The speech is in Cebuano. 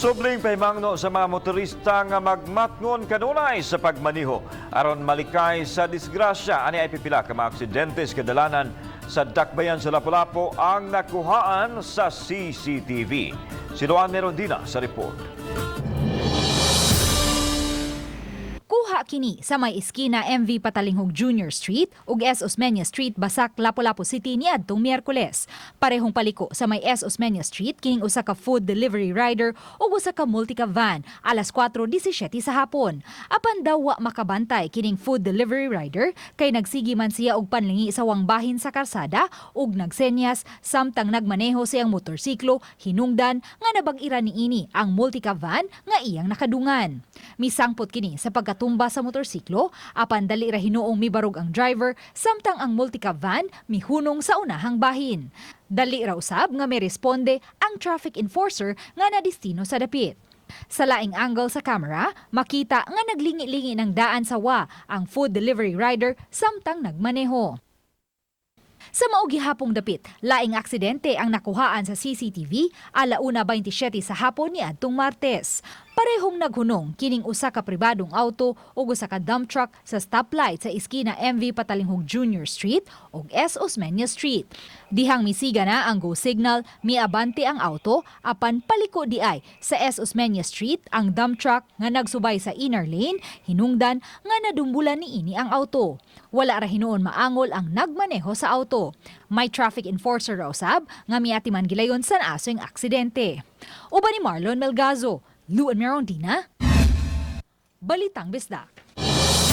Subling pahimangno sa mga motorista nga magmatngon kanunay sa pagmaniho aron malikay sa disgrasya. Ani ay pipila ka mga aksidente sa kadalanan sa dakbayan sa Lapu-Lapu ang nakuhaan sa CCTV. Si Luan Merondina sa report. Kuha kini sa may iskina MV Patalinghog Junior Street ug S. Osmeña Street, Basak, Lapu-Lapu City niadtong Miyerkules. Parehong paliko sa may S. Osmeña Street kining usa ka food delivery rider ug usa ka multicab van alas 4:17 sa hapon. Apan daw wa makabantay kining food delivery rider kay nagsigi man siya og panlingi sa wang bahin sa karsada ug nagsenyas samtang nagmaneho siyang motorsiklo, hinungdan nga nabag-iran niini ang multicab van nga iyang nakadungan. Misangpot kini sa pagkatumba sa motorsiklo, apan dali ra hinuong mibarog ang driver samtang ang multicab van mihunong sa unahang bahin. Dali ra usab nga miresponde ang traffic enforcer nga nadistino sa dapit. Sa laing angle sa camera, makita nga naglingi-lingi ng daan sa wa ang food delivery rider samtang nagmaneho. Sa mao gihapong dapit, laing aksidente ang nakuhaan sa CCTV 1:27 sa hapon ni adtong Martes. Parehong naghunong kining usa ka pribadong auto ug usa ka dump truck sa stoplight sa iskina MV Patalinghog Junior Street ug S. Osmeña Street. Dihang misiga na ang go signal, miabante ang auto apan paliko di ay sa S. Osmeña Street ang dump truck nga nagsubay sa inner lane, hinungdan nga nadumbulan niini ang auto. Wala ra hinuon maangol ang nagmaneho sa auto. May traffic enforcer ra usab nga miatiman gilayon sa naasong aksidente. Uban ni Marlon Melgazo, Luan Merondina, Balitang Bisdak.